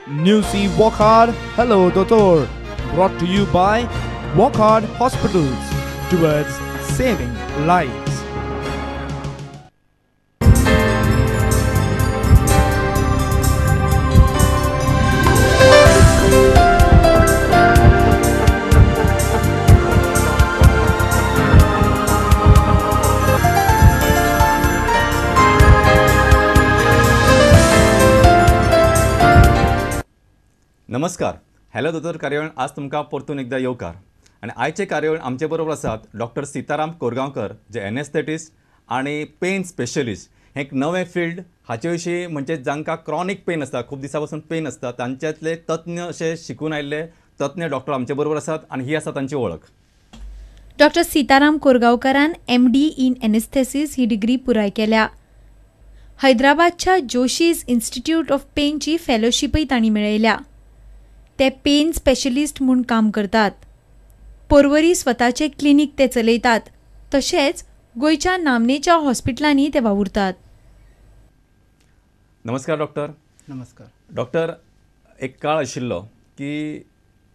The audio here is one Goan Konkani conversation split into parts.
Newsy Wockhardt Hello Doctor, brought to you by Wockhardt Hospitals, towards saving lives. नमस्कार, हॅलो दोतोर कार्यावळ आज तुमकां परतून एकदा येवकार आनी आयचे कार्यावळ आमचे बरोबर आसात डॉक्टर सीताराम कोरगांवकर, जे एनेस्थेटिस्ट आनी पेन स्पेशलिस्ट. हें एक नवें फिल्ड, हाचे विशीं म्हणजे जांकां क्रॉनीक पेन आसता, खूब दिसां पासून पेन आसता, तांच्यांतले तज्ञ अशे शिकून आयिल्ले तज्ञ डॉक्टर आमचे बरोबर आसात आनी ही आसा तांची वळख. डॉक्टर सीताराम कोरगांवकरान MD in anaesthesis he degree पुराय केल्या. हैदराबादच्या जोशीज इन्स्टिट्यूट ऑफ पेनची फेलोशिपय तांणी मेळयल्या. ते पेन स्पेशलिस्ट म्हूण काम करतात. पोरवरी स्वताचे क्लिनीक ते चलयतात, तशेंच गोंयच्या नामनेच्या हॉस्पिटलांनी ते वावुरतात. नमस्कार डॉक्टर. नमस्कार डॉक्टर. एक काळ आशिल्लो की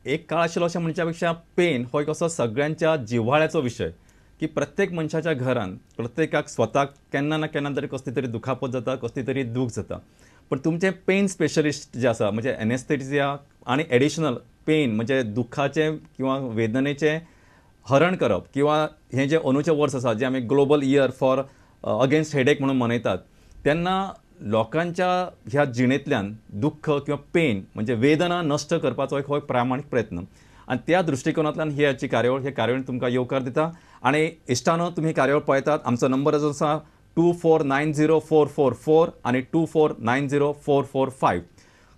एक काळ आशिल्लो अशें म्हणच्या पेक्षा पेन हो एक असो सगळ्यांच्या जिव्हाळ्याचो विशय की प्रत्येक मनशाच्या घरान प्रत्येकाक स्वताक केन्ना ना केन्ना तरी कसली तरी दुखापत जाता, कसली तरी दूख जाता. पण तुमचें पेन स्पेशलिस्ट जे आसा म्हणजे एनेस्थेसिया आनी एडिशनल पेन म्हणजे दुखाचें किंवा वेदनेचें हरण करप किंवा हें जें अंदूचें वर्स आसा जें आमी global year for against headache म्हणून मनयतात, तेन्ना लोकांच्या ह्या जिणेंतल्यान दुख्ख किंवा पेन म्हणजे वेदना नश्ट करपाचो एक हो एक प्रामाणीक प्रयत्न आनी त्या दृश्टिकोनांतल्यान ही आजची कार्यावळ, हे कार्यावळीन तुमकां येवकार दिता. आनी इश्टानो, तुमी कार्यावळ पळयतात, आमचो नंबर जो आसा 2490444 आनी 2490445.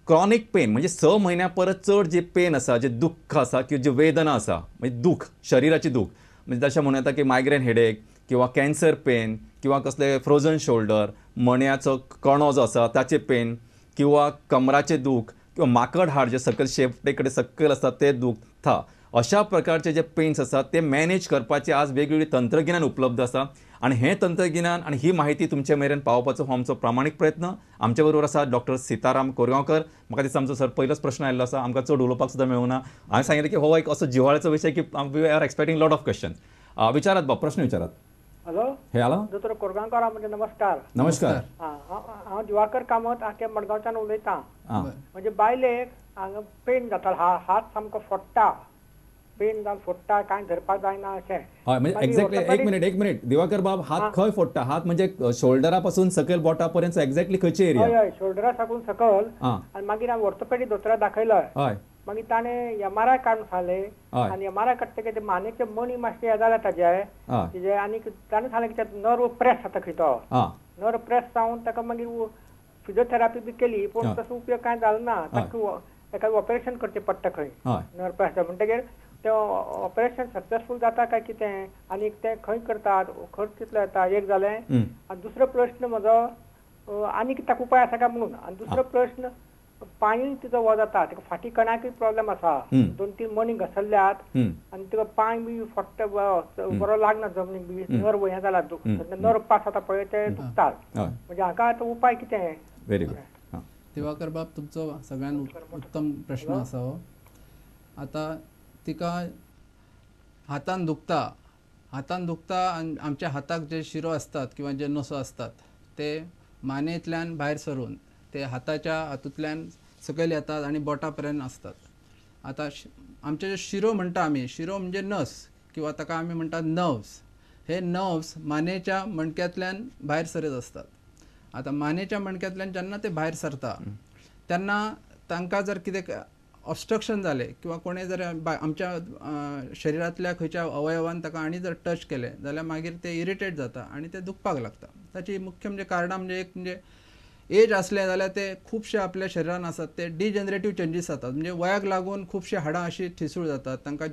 क्रॉनीक पेन म्हणजे 6 म्हयन्या परस चड जे पेन आसा, जे दुख्ख आसा किंवा जे वेदना आसा, म्हणजे दूख, शरिराची दूख, म्हणजे जशें म्हणूं येता की मायग्रेन हेडेक किंवा कॅन्सर पेन किंवा कसले फ्रोजन शोल्डर, मण्याचो कणो जो आसा ताचें पेन किंवा कमराचें दूख किंवा माकड हाड जे सकयल शेपटे कडेन सकयल आसता ते दूख था, अशा प्रकारचे जे पेन्स आसात ते मॅनेज करपाचे आज वेगवेगळी तंत्रगिन्यान उपलब्ध आसा आनी हें तंत्रगिन्यान आनी ही माहिती तुमचे मेरेन पावोवपाचो हो आमचो प्रामाणीक प्रयत्न. आमचे बरोबर आसा डॉक्टर सीताराम कोरगांवकर. म्हाका दिसता आमचो सर पयलोच प्रश्न आयिल्लो आसा, आमकां चड उलोवपाक सुद्दां मेळूंक ना. हांवें सांगिल्लें की हो एक असो जिव्हाळ्याचो विशय की we are expecting lot of question. विचारात बाब, प्रश्न विचारात. हॅलो, हॅलो दोतोर कोरगांवकर, म्हणजे नमस्कार. नमस्कार. हांव दिवाकर कामत आके मडगांवच्यान उलयतां. म्हणजे बायलेक हांगा पेन जाता, हात सामको फोडटा, पेन जावन फोडटा, कांय धरपाक जायना अशें. हय, म्हणजे एक्झॅक्टली एक मिनिट, एक मिनिट दिवाकर बाब, हात खंय फोडटा? हात म्हणजे शोल्डरा पासून सकयल बोटा पर्यंत एक्झॅक्टली खंयची एरिया? हय हय, शोल्डरा साकून सकयल. आनी मागीर हांवें ऑर्थोपेडीक दोतोराक दाखयलो. हय. मागीर ताणें MRI काडून सांगलें आनी MRI काडटकीर ते मानेचे मणी मातशे हें जाल्या ताजे तिजे, आनी ताणें सांगलें की नर्व प्रेस जाता खंय तो, नर्व प्रेस जावन ताका मागीर फिजियोथेरापी बी केली, पूण तसो उपयोग कांय जालो ना. ताका ऑपरेशन करचें पडटा खंय नर्व प्रेस म्हणटकीर तें ऑपरेशन सक्सेसफूल जाता काय कितें, आनी तें खंय करतात, खर्च कितलो येता, एक जालें. आनी दुसरो प्रश्न म्हजो आनी ताका उपाय आसा काय म्हणून. आनी दुसरो प्रश्न, पांय तिजो हो जाता, ताका फाटी कणाकूय प्रॉब्लेम आसा, 2-3 मणी घसरल्यात आनी तिका पांय बी फोडटा, बरो लागना जमनीक बी, नर्व हें जाला, नर्व पास जाता पळय ते दुखतात. म्हणजे हाका आतां उपाय कितें? Very good Diwakar बाब, तुमचो सगळ्यान उत्तम प्रश्न आसा हो. आतां तिका हातान दुखता, हातान दुखता आनी आमच्या हाताक जे शिरो आसतात किंवा जे नसो आसतात ते मानेंतल्यान भायर सरून ते हाताच्या हातूंतल्यान सकयल येतात आनी बोटा पर्यंत आसतात. आतां आमचे जे शिरो म्हणटा आमी, शिरो म्हणजे नस किंवा ताका आमी म्हणटात नर्व्स. हे नर्व्स मानेच्या मणक्यांतल्यान भायर सरत आसतात. आतां मानेच्या मणक्यांतल्यान जेन्ना ते भायर सरता तेन्ना तांकां जर कितें ऑबस्ट्रक्शन जालें किंवा कोणें जर आमच्या शरिरांतल्या खंयच्या अवयवान ताका आनी जर टच केलें जाल्यार मागीर ते इरिटेट जाता आनी ते दुखपाक लागता. ताची मुख्य म्हणजे कारणां म्हणजे एक म्हणजे एज आसलें जाल्यार ते खुबशे आपल्या शरिरान आसात ते डिजनरेटीव चेंजीस जातात, म्हणजे वयाक लागून खुबशीं हाडां अशीं ठिसूळ जातात, तांकां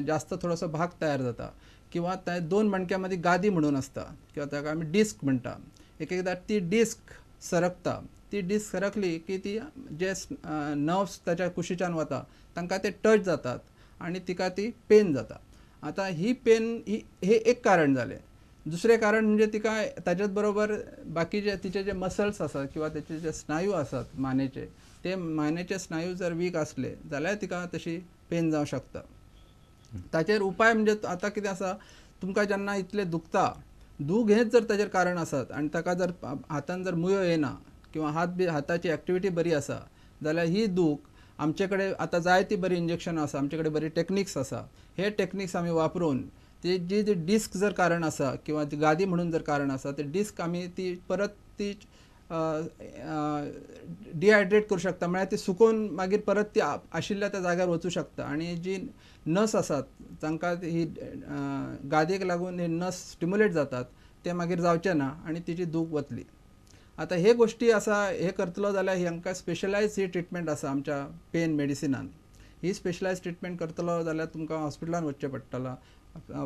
जास्त थोडोसो भाग तयार जाता किंवा ते 2 मणक्यां मदीं गादी म्हणून आसता किंवा ताका आमी डिस्क म्हणटा. एक एकदां ती डिस्क सरकता, ती डिस्क सरकली की ती जे नर्व्स ताच्या कुशीच्यान वता तांकां ते टच जातात आनी तिका ती पेन जाता. आतां ही पेन ही हे एक कारण जालें. दुसरें कारण म्हणजे तिका ताच्याच बरोबर बाकीचे तिचे जे मसल्स आसात किंवा त्याचे जे स्नायू आसात मानेचे ते ते मानेचे स्नायू जर वीक आसले जाल्यार तिका तशी पेन जावं शकता. ताचेर उपाय म्हणजे आतां कितें आसा, तुमकां जेन्ना इतलें दुखता, दूख हेंच जर ताचेर कारण आसत आनी ताका जर हातान जर मुयो येना किंवा हात बी हाताची एक्टिविटी बरी आसा जाल्यार ही दूख आमचे कडेन आतां जायती बरी इंजेक्शनां आसा, आमचे कडेन बरी टेक्निक्स आसा. हे टेक्निक्स आमी वापरून ती जी जी डिस्क जर कारण आसा किंवा गादी म्हणून जर कारण आसा ते डिस्क आमी ती परत ती डिहायड्रेट करूं शकता, म्हळ्यार ती सुकोवन मागीर परत ती आशिल्ल्या त्या जाग्यार वचूं शकता. आनी जी नस आसात तांकां ही गादयेक लागून ही नस स्टिमुलेट जातात ते मागीर जावचें ना आनी तिची दूख वतली. आतां हे गोश्टी आसा, हे करतलो जाल्यार हांकां स्पेशलायज ही ट्रिटमेंट आसा आमच्या पेन मेडिसिनान. ही स्पेशलायज ट्रिटमेंट करतलो जाल्यार तुमकां हॉस्पिटलान वचचें पडटलां,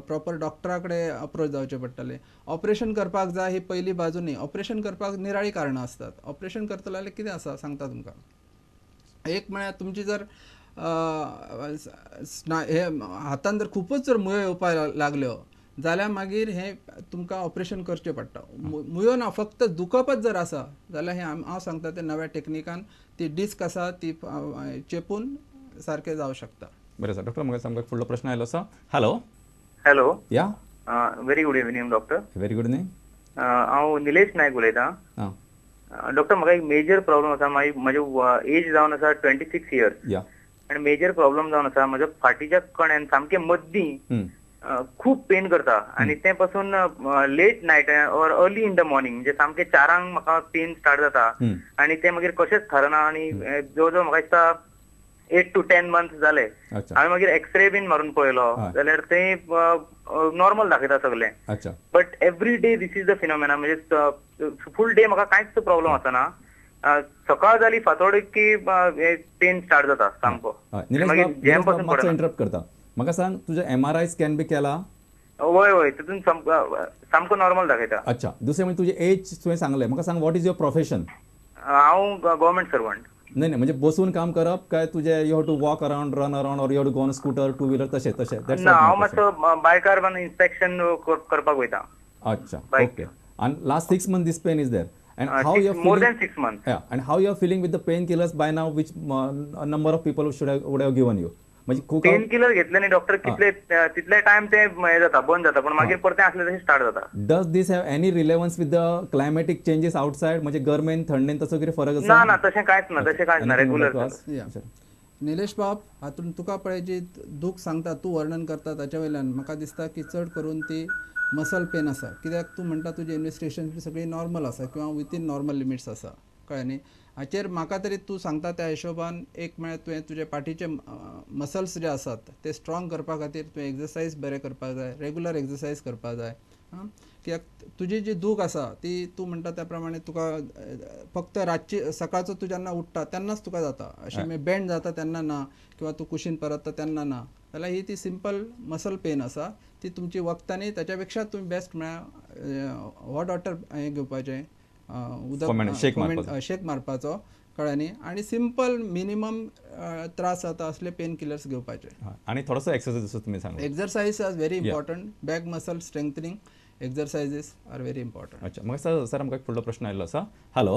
प्रॉपर डॉक्टरा कडेन अप्रोच जावचें पडटलें. ऑपरेशन करपाक जाय ही पयली बाजू न्ही, ऑपरेशन करपाक निराळी कारणां आसतात. ऑपरेशन करतलो जाल्यार कितें आसा सांगता तुमकां, एक म्हळ्यार तुमची जर हे हातान जर खुबूच जर मुयो येवपाक लागल्यो जाल्यार मागीर हें तुमकां ऑपरेशन करचें पडटा. मुयो ना फक्त दुखपच जर आसा जाल्यार हें हांव सांगता ते नव्या टेक्निकान ती डिस्क आसा ती चेपून सारकें जावं शकता. बरें सर, डॉक्टर म्हाका सामको फुडलो प्रश्न आयलो आसा. Hello. Hello. Yeah, very good evening doctor. Very good evening. हांव निलेश नायक उलयतां. डॉक्टर म्हाका एक मेजर प्रॉब्लम आसा. म्हजे एज जावन आसा 26 इयर्स. या. आनी मेजर प्रॉब्लम जावन आसा म्हज्या फाटीच्या कण्यान सामके मद्दीं खूब पेन करता आनी ते पासून late night or early in the morning म्हणजे सामके 4 म्हाका पेन स्टार्ट जाता आनी ते मागीर कशेंच थारना आनी जवळ जवळ म्हाका दिसता 8 to 10 months जाले. हांवें मागीर एक्सरे बीन मारून पळयलो जाल्यार ते नॉर्मल दाखयता सगळें, but every day this is the phenomena. म्हणजे फूल डे म्हाका कांयच प्रॉब्लम आसना, सकाळ जाली फांतोड की पेन स्टार्ट जाता सामको. मागीर इंटरप्ट करता, म्हाका सांग तुझे MRI scan बी केला? वय वय, तितून सामको नॉर्मल दाखयता. अच्छा, दुसरें म्हणजे तुजें एज तुवें सांगलें, म्हाका सांग what is your profession? हांव गव्हर्मेंट सर्वंट. नाही नाही, म्हणजे बसून काम करप काय तुझे you have to walk around, run around, or you have to go on scooter, two wheeler तशें तशें? ना, हांव मातसो बायकार बान इन्स्पेक्शन करपाक वयता. अच्छा, ओके. आनी last 6 months this pain is there and how you are more than 6 months? Yeah, and how you are feeling with the pain killers by now, which number of people should have would have given you? म्हणजे खूब पेन किलर घेतले न्ही डॉक्टर, कितले तितले टायम ते हे जाता, बंद जाता, पण मागीर परते आसले तशें स्टार्ट जाता. Does this have any relevance with the climatic changes outside? म्हणजे गरमेन थंडेन तसो कितें फरक आसा? ना ना, तशें कांयच ना, तशें कांयच ना, रेगुलर. निलेश बाब, हातून तुका पळय जी दूख सांगता तूं वर्णन करता ताच्या वयल्यान म्हाका दिसता की चड करून ती मसल पेन आसा. कित्याक तूं म्हणटा तुजी इन्वेस्टिगेशन बी सगळी नॉर्मल आसा किंवा विथीन नॉर्मल लिमिट्स आसा, कळ्ळें न्ही? हाचेर म्हाका तरी तूं सांगता त्या हिशोबान एक म्हळ्यार तुवें तुजे पाठीचे मसल्स जे आसात ते स्ट्रॉंग करपा खातीर तुवें एक्सरसायज बरें करपाक जाय, रेगुलर एक्सरसायज करपाक जाय. कित्याक तुजी जी दूख आसा ती तूं म्हणटा त्या प्रमाणे तुका फक्त रातची सकाळचो तूं जेन्ना उठ्ठा तेन्नाच तुका जाता, अशें बेंड जाता तेन्ना ना किंवा तूं कुशीन परतता तेन्ना ना, जाल्यार ही ती सिंपल मसल पेन आसा. ती तुमची वखदांनी ताच्या पेक्षा तुमी बेस्ट म्हळ्यार हॉट वॉटर हें घेवपाचें, उदक शेक मारपाचो, कळ्ळें न्ही? आनी सिंपल मिनिमम त्रास जाता असले पेन किलर्स घेवपाचे आनी थोडोसो एक्सरसायज तुमी सांगला. Exercise are very important, back muscle strengthening exercises are very important. अच्छा, म्हाका सर आमकां एक फुडलो प्रश्न आयिल्लो आसा. हॅलो.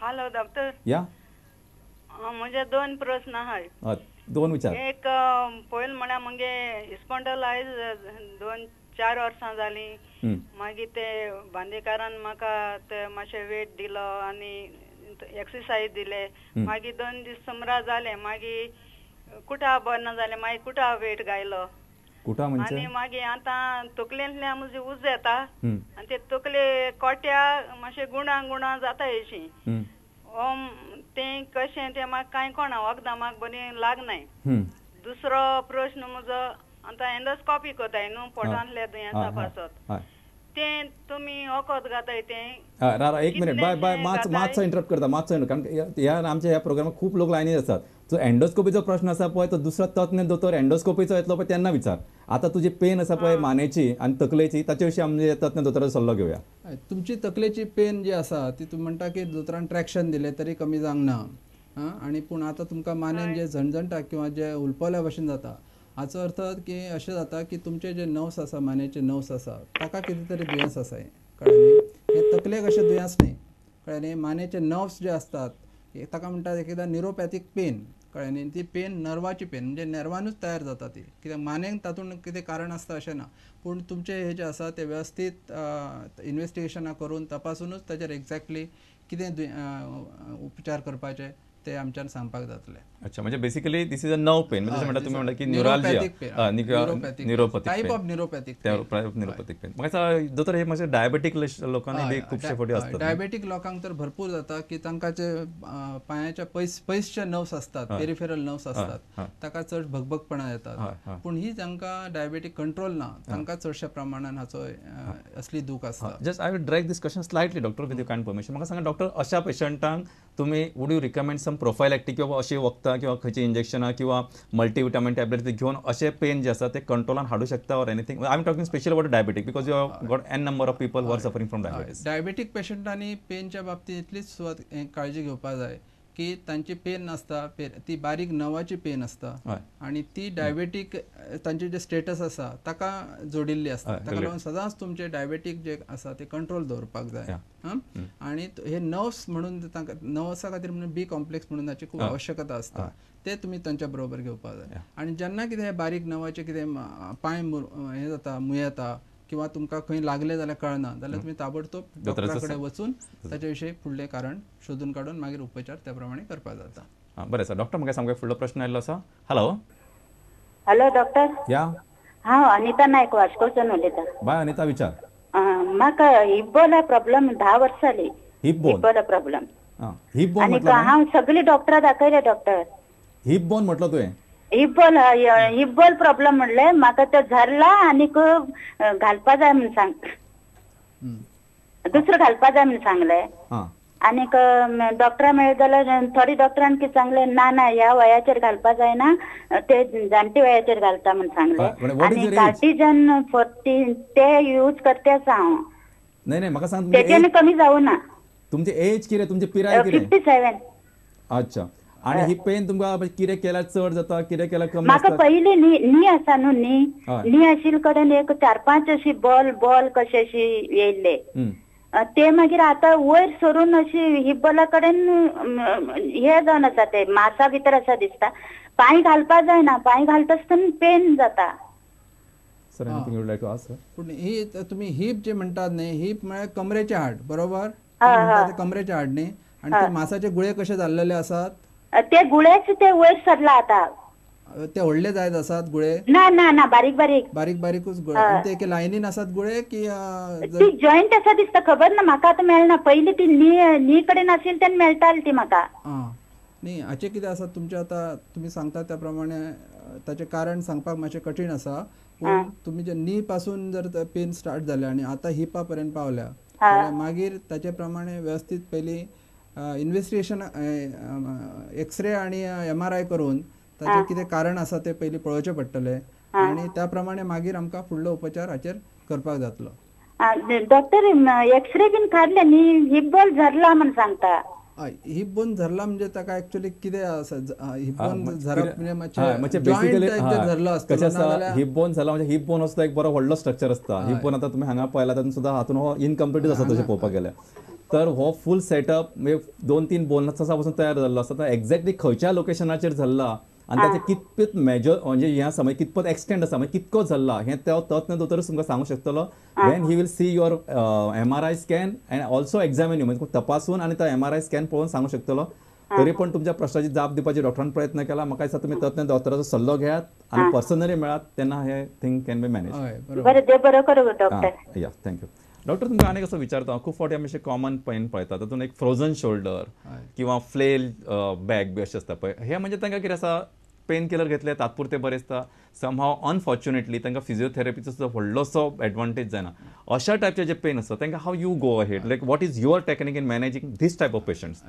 Hello doctor. या, म्हजे 2 प्रश्न आहात. 2 विचार. एक पयलीं म्हळ्यार मुगे स्पॉन्डलायज 2-4 वर्सां जालीं, मागीर ते बांदेकारान म्हाका ते मातशें वेट दिलो आनी एक्सरसायज दिले, मागीर 2 दीस सुमरा जाले, मागीर कुटा बरें ना जालें, मागीर कुटा वेट घायलो आनी मागीर आतां तकलेंतल्यान म्हजी उज येता आनी ते तकले कोट्या मातशें गुणा गुणा जाता अशी, तें कशें तें म्हाका कांय कोणा वखदां म्हाका बरीं लागनाय. दुसरो प्रश्न म्हजो, आतां एंडोस्कॉपी करताय न्हू पोटांतल्या दुयेंसा पासत, तें तुमी वखद घाताय तें? एक मिनिट, बाय बाय, मातसो इंटरप्ट करता, मातसो, कारण ह्या आमच्या ह्या प्रोग्रामाक खूब लोक लायनीर आसात. सो एंडोस्कोपीचो प्रश्न आसा पळय तो दुसरो तज्ञ दोतोर एंडोस्कोपीचो येतलो पळय तेन्ना विचार. आतां तुजी पेन आसा पळय मानेची आनी तकलेची, ताचे विशीं आमचे तज्ञ दोतोराचो सल्लो घेवया. तुमची तकलेची पेन जी आसा ती तूं म्हणटा की दोतोरान ट्रॅक्शन दिलें तरी कमी जावंक ना, आनी पूण आतां तुमकां मानेन जे झणझणटा किंवा जे हुलपल्या भशेन जाता, हाचो अर्थ की अशें जाता की तुमचे जे नर्व्स आसा, मानेचे नर्व्स आसा, ताका कितें तरी दुयेंस आसा, कळ्ळें न्ही? हें तकलेक अशें दुयेंस न्ही, कळ्ळें न्ही? मानेचे नर्व्स जे आसतात ताका म्हणटात एक एकदां न्युरोपॅथीक पेन, कळ्ळें न्ही. ती पेन नर्वाची पेन, म्हणजे नर्वानूच तयार जाता ती, कित्याक मानेक तातूंत कितें कारण आसता अशें ना, पूण तुमचें हें जें आसा तें वेवस्थीत इन्वेस्टिगेशनां करून तपासुनूच ताचेर एक्झॅक्टली कितें उपचार करपाचे ते आमच्यान सांगपाक जातले. अच्छा, म्हणजे basically this is a nerve pain, म्हणजे म्हणटा तुमी म्हणटा की neuralgia, neuropathic type of neuropathic, neuropathic pain. म्हाका दोतोर हे मातशें डायबेटीक लोकांनी बी खुबशे फावटी आसता. डायबेटीक लोकांक तर भरपूर जाता की तांकां जे पांयाच्या पयसचे नर्व्स आसतात, पेरिफेरल नर्व्स आसतात, ताका चड भगभगपणा येतात. पूण ही जांकां डायबेटीक कंट्रोल ना तांकां चडश्या प्रमाणान हाचो असली दूख आसता. Just I will drag this question slightly doctor, with your kind permission. म्हाका सांगा डॉक्टर, अशा पेशंटांक तुमी would you recommend some prophylactic किंवा अशी वखदां किंवा खंयची इंजेक्शनां किंवा मल्टीविटामीन टॅबलेट घेवन अशे पेन जे आसा ते कंट्रोलान हाडूं शकता or anything? I am talking special about diabetic because you have got an number of people who are suffering from diabetes. Diabetic पेशंटांनी पेनच्या बाबतींत इतलीच काळजी घेवपाक जाय की तांची पेन आसता ती बारीक नवाची पेन आसता आनी ती डायबेटीक तांचे जे स्टेटस आसा ताका जोडिल्ली आसता. ताका लागून सदांच तुमचे डायबेटीक जे आसा ते कंट्रोल दवरपाक जाय. आनी हे नर्व्स म्हणून तांकां नर्व्सा खातीर म्हणून बी कॉम्प्लेक्स म्हणून ताची खूब आवश्यकता आसता, ते तुमी तांच्या बरोबर घेवपाक जाय. आनी जेन्ना कितें बारीक नवाचे कितें पांय हें जाता, मुयेता किंवा तुमकां खंय लागले जाल्यार कळना जाल्यार तुमी ताबडतोब डॉक्टरा कडेन वचून ताचे विशीं फुडलें कारण शोधून काडून मागीर उपचार त्या प्रमाणे करपाक जाता. बरें सर. डॉक्टर म्हाका सामको फुडलो प्रश्न आयिल्लो आसा. हॅलो. Hello doctor. या, हांव अनिता नायक वास्कोच्यान उलयतां. बाय अनिता, विचार. म्हाका हिप बोना प्रॉब्लम 10 वर्सां जाली. Hip bone problem. Hip bone आनी हांव सगळे डॉक्टराक दाखयले डॉक्टर. हिप बोन म्हटलं तुवें? हिप बॉल प्रॉब्लम म्हणले म्हाका, तो झरला आनीक घालपा जाय म्हण सांग, दुसरो घालपा जाय म्हण सांगले. आनीक डॉक्टरा मेळ्ळे जाल्यार थोडे डॉक्टरान कितें सांगले, ना ना ह्या वयाचेर घालपा जायना, ते जाणटे वयाचेर घालता म्हण सांगले. आनी कार्टिजन 14 ते यूज करते आसा हांव. नाही नाही, म्हाका सांग, तेच्यान कमी जावना. तुमचे एज कितें, तुमची पिराय कितें? 57. अच्छा, आणि ही पेन तुमकां कितें केल्यार चड जाता, कितें केल्यार कमी? म्हाका पयलीं नी आसा न्हू, नी नी आशिल्ले कडेन एक 4-5 अशी बॉल बॉल कशे अशी येयल्ले, ते मागीर आतां वयर सरून अशी हिप बॉला कडेन हे जावन आसा, ते मासा भितर आसा दिसता. पांय घालपा जायना, पांय घालता आसतना पेन जाता. Sir, anything you would like to ask sir? पूण ही तुमी हिप जे म्हणटात न्ही, हिप म्हळ्यार कमरेचें हाड, बरोबर? कमरेचें हाड न्ही, आनी ते मासाचे गुळे कशे जाल्लेले आसात ते गुळेच ते वयर सरला आता. ते व्हडले जायत आसात गुळे? ना ना ना, बारीक बारीक बारीक बारीकूच गुळे. आनी ते एके लायनीन आसात गुळे की ती जॉयंट आसा दिसता? खबर ना म्हाका, आतां मेळना. पयलीं ती नी नी कडेन आशिल्ली तेन्ना मेळटाली ती म्हाका. न्ही, हाचें कितें आसा तुमचें आतां तुमी सांगता त्या प्रमाणे ताचें कारण सांगपाक मातशें कठीण आसा, पूण तुमी जे नी पासून जर पेन स्टार्ट जाल्या आनी आतां हिपा पर्यंत पावल्या जाल्यार मागीर ताचे प्रमाणे वेवस्थीत पयलीं इन्वेस्टिगेशन एक्सरे आनी MRI करून ताचें कितें कारण आसा तें पयलीं पळोवचें पडटलें आनी त्या प्रमाणे मागीर आमकां फुडलो उपचार हाचेर करपाक जातलो. डॉक्टर, एक्सरे बीन काडले न्ही, हिप बॉल झरला म्हण सांगता. हिप बोन झरला म्हणजे ताका एक्चुअली कितें आसा, हिप बोन झरप म्हणजे बेसिकली कशें आसा, हिप बोन झाला म्हणजे हिप बोन असो एक बरो व्हडलो स्ट्रक्चर आसता. हिप बोन आतां तुमी हांगा पळयला तातूंत सुद्दां हातून हो इनकम्प्लीट आसा तशें पळोवपाक गेल्यार. तर हो फूल सेटअप म्हणजे 2-3 बोन्सा पासून तयार जाल्लो आसता. तर एक्झॅक्टली खंयच्या लोकेशनाचेर झरला आनी ताचें कितपत मेजर म्हणजे ह्या समय कितपत एक्सटेंड आसा, म्हणजे कितको झरला हें तो तज्ञ दोतोरच तुमकां सांगूंक शकतलो. When he will see your MRI scan and also examine you, म्हणजे तपासून आनी तो MRI scan पळोवन सांगूंक शकतलो. तरी पण तुमच्या प्रश्नाची जाप दिवपाची डॉक्टरान प्रयत्न केला. म्हाका दिसता तुमी तज्ञ दोतोराचो सल्लो घेयात आनी पर्सनली मेळात, तेन्ना हे thing can be manage. बरें करूं डॉक्टर. या, thank you doctor. तुमकां आनीक असो विचारता, खूब फावटी आमी अशे कॉमन पेन पळयता, तातूंत एक फ्रोजन शोल्डर किंवा फ्लेल बॅक बी अशें आसता पळय, हे म्हणजे तांकां कितें आसा, पेन किलर घेतले तात्पुरते बरें दिसता, समहाव अनफॉर्च्युनेटली तांकां फिजियोथेरपीचो सुद्दां व्हडलोसो एडवांटेज जायना. अशा टायपचे जे पेन आसता तांकां how you go ahead, like what is your technique in managing this type of patients?